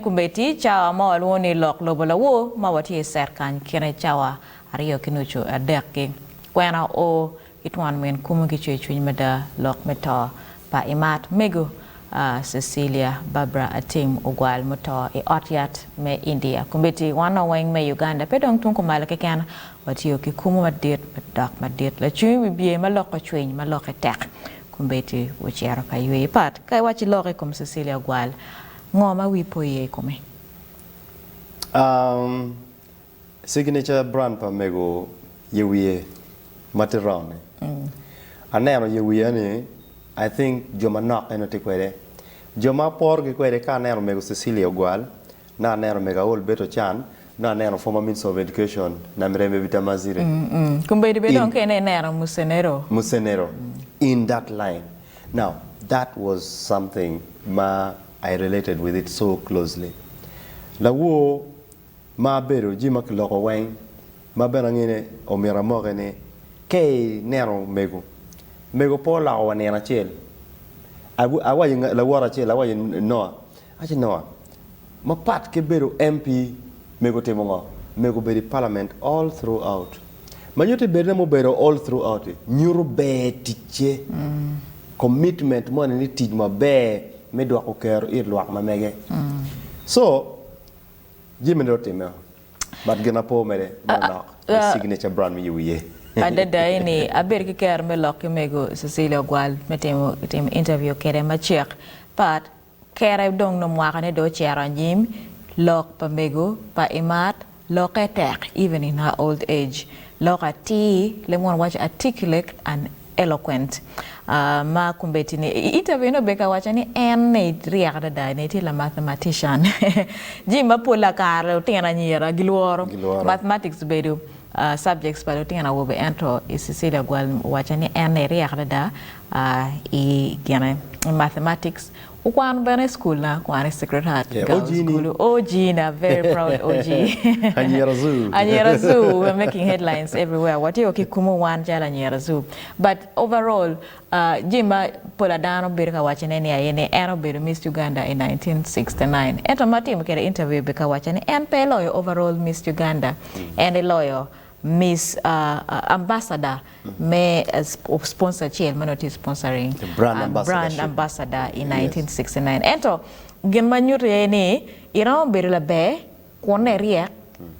Kombeddi cawa ma walwongo ni lok lobo lawor ma watye i set kany kine cawa aryo ki nucu adek-ki. Kwena oo ki twon min kumu ki cwercwiny mada lok me to pa imat mego Cecilia Barbara Atim Ogwal muto i ot yat me India. Kombeddi wan wa weng me Uganda pe dong tung kumalo keken watiyo ki kumu madit dok madit lacwiny wi bye ma loko cwiny ma loke tek. Kombeddi wucito ka yweyo pat ka iwaci lok i kom Cecilia Ogwal. Ngo ma wi po iye i kome? Um, signature brand pa mego ye wiye ma tye round ni. Aneno ye wiya ni I think jo manok eno tye kwede. Jo ma aporo gi kwede ka aneno mego Cecilia Ogwal, nongo aneno mego Aol Beto Chan, nongo aneno former Minister of Education Namirembe Bitamazire. Kombeddi bene dong kene ineno Musenero. Musenero in that line. Now that was something ma I related with it so closely. Lawor ma abedo jami ma kiloko weng ma bene angeyo ni omyero amoke ni ka ineno mego, mego pe oloko wa nino acel. Awaco lawota acel awaco Noah, awaco Noah mapat ki bedo MP mego otimo ngo? Mego obedo i parliament all throughout. Ma nyuto ni bedone mubedo all throughout nyuto ber ticce, commitment moni ni tic maber me dwoko kero it lwak ma mege. So, jami dong otimme o. But gin apo mere manok me signature brand me yubo iye. Adada eni abedo ki kero me lok ki mego Cecilia Ogwal me timo interview kede macek but Kere dong nongo mwaka ne dong ocito anyim, lok pa mego pa Imat loke tek even in her old age. Lok atir, leb munu waco articulate and eloquent. Ma kombeddi ni i interview ne obedo ka waco ni en ni ryek adada ni etye la mathematician. Jami mapol lakare lutino anyira gilworo. Mathematics obedo subjects pa lutino awobe ento i Cecilia Ogwal owaco ni en ni ryek adada i gine i mathematics okwano bene i school na okwano i Sacred Heart Yeah, Girls OG ni. Gulu OG na very proud OG Anyira Zoo. Anyira Zoo we're making headlines everywhere watye ki kumu wan calo Anyira Zoo but overall uh, jami ma pola dano bedo ka wacone ni aye ni en obedo Miss Uganda i 1969 ento ma timo kwede interview be ka waco ni en pe eloyo overall Miss Uganda en eloyo Miss uh, uh, Ambassador me sponsor acel ma nongo tye sponsoring The brand brand ambassadorship. ambassador i Yes. 1969 ento gin ma nyuto aye ni iromo bedo laber kun iryek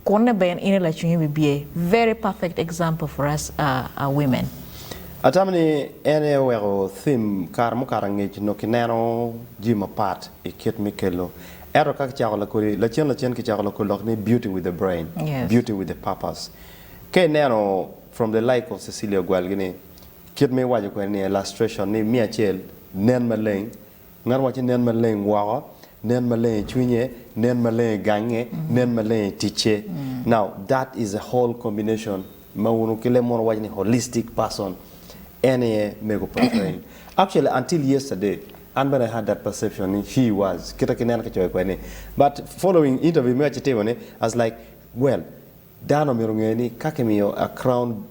kun bene in lacwinyi bibye very perfect example for us uh, uh, women. Atamo ni en aye oweko theme kare mukato angec nongo kineno jami mapat i kit me kelo ento ka kicako lakodi lacen lacen kicako loko lok ni beauty with the brain Yes. beauty with the purpose ka ineno from the like of Cecilia Ogwal gini kit ma iwaco kwede ni illustration ni me acel nen maleng ngat waco ni nen maleng woko nen maleng i cwinye nen maleng i gange nen maleng i ticce now that is a whole combination ma wunu ki leb munu waco ni holistic person en aye mego portraying actually until yesterday an bene I had that perception ni she was kita ki neno kicoyo kwede ni but following interview me acitimo ni I was like well dano myero onge ni ka kimiyo a crown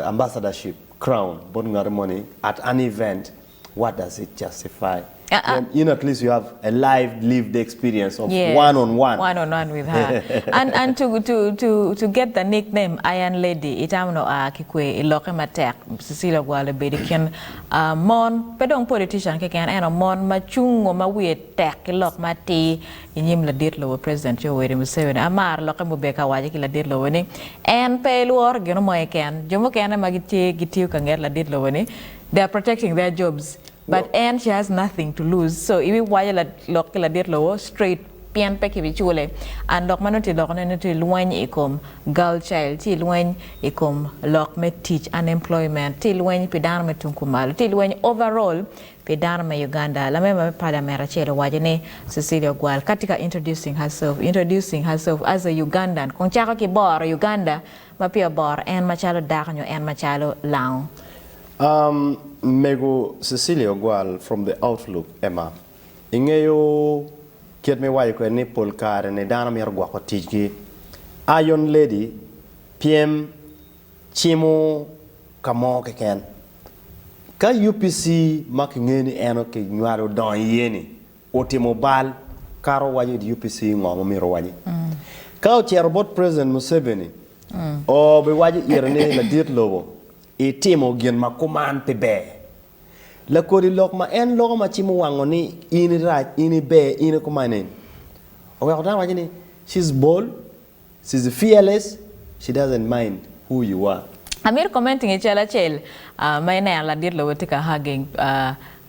ambassadorship crown bot ngati moni at an event what does it justify? Uh, When in at least you have a live lived experience of Yes, one on one. One on one with her. and and to, to, to, to get the nickname Iron Lady, itamo no a ki kwe i loke matek. Cecilia Ogwal obedo i kin uh, mon, pe dong politician keken, ento mon ma cungo ma wiye tek ki lok ma atir i nyim ladit lobo President Yoweri Museveni. Amaro loke mubedo ka waco ki ladit lobo ni en pe elworo gino mo keken. Jo mukene ma gitye gitiyo ka nget ladit lobo ni they are protecting their jobs but en she has nothing to lose so ibiwaco lok ki ladit lobo straight pien pe kibicule and lok ma nongo tye lokone nongo tye lweny i kom girl child tye lweny i kom lok me tic unemployment tye lweny pi dano me tung kumalo tye lweny overall pi dano me Uganda. Lamemba me parliament acel owaco ni Cecilia Ogwal ka tye ka introducing herself introducing herself as a Ugandan kun cako ki boro Uganda ma peya oboro en macalo dako nyo en macalo lango. Um, mego Cecilia Ogwal from the Outlook Emma, ingeyo kit ma iwaco kwede ni pol kare ni dano mito gwoko ticgi. Iron Lady pyem cimo ka mo keken. Ka UPC ma kingeyo ni en kinywalo odongo iye ni otimo bal. kato waco i UPC ngo ma myero owaci. Ka ocito bot President Museveni, obiwaco ire ni ladit lobo, itimo gin ma kuman pi ber. Lakodi lok ma en loko ma cimo wango ni in irac, in iber, in ikuman eni, oweko dano waco ni she's bold, she's fearless, she doesn't mind who you are. Amito commenting i cal acel ma ineno ladit lobo tye ka hugging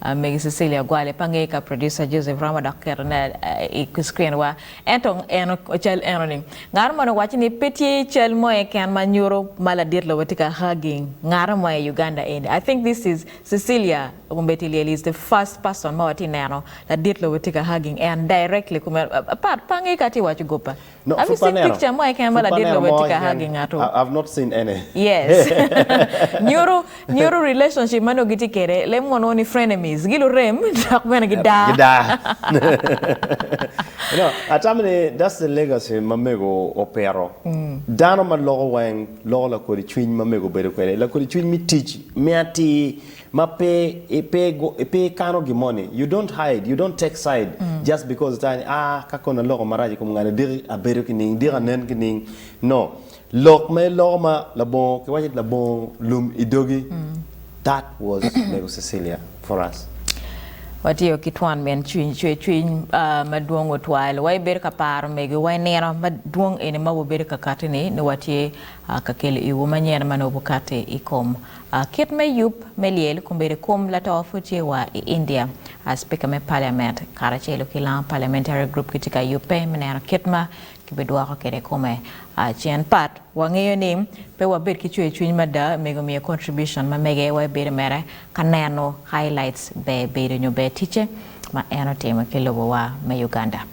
megi Cecilia Ogwale pe angeyo ka producer Joseph romo dok keto ne i screen wa ento en cal eno ni ngat moni owaco ni pe tye cal mo keken ma nyuto ma ladit lobo tye ka hugging ngat mo i Uganda eni I think this is Cecilia Ombeti Lyel is the first person ma watye neno ladit lobo tye ka hugging en directly kume apart pe angeyo ka atye waco gopa. No, Have you pud pe seen aneno. picture mo keken ma Pud pe ladit aneno lobo mo tye ka keken. hugging ngato? I, I've not seen any. Yes. Nyuto, nyuto relationship ma nongo gitye kwede. Leb mono ni frenemies. Gilurem dok bene gidaa. Gidaa. No, atamo ni that's the legacy ma mego opito. Dano ma loko weng loko lakodi cwiny ma mego obedo kwede. Lakodi cwiny me tic me atir ma pe pe pe ikano gin moni, you don't hide, you don't take side just because itamo ni ah ka kono aloko marac i kom ngani diki abedo ki ning, diki anen ki ning, no. Lok ma iloko ma labongo kiwaco ni labongo lum i dogi, that was Mego Cecilia for us. Watiyo ki twon min cwiny cwer cwiny madwong otwal. Wa ibedo ka paro mego wa inino madwong eni ma wabedo ka kati ni ni watye ka kelo iwu manyen ma nongo bukati i kom Kit me yub me lyel kombeddi kom lato pud tye wa i India. Speaker me Parliament karacelo ki Lango Parliamentary Group gitye ka yubbe me neno kit ma kibidwoko kwede kome cen. Pat wangeyo ni pe wabed ki cwer cwiny mada mego miyo contribution ma mege wa ibedo mere ka neno highlights ber bedo nyo ber ticce ma en otimo ki lobo wa me Uganda.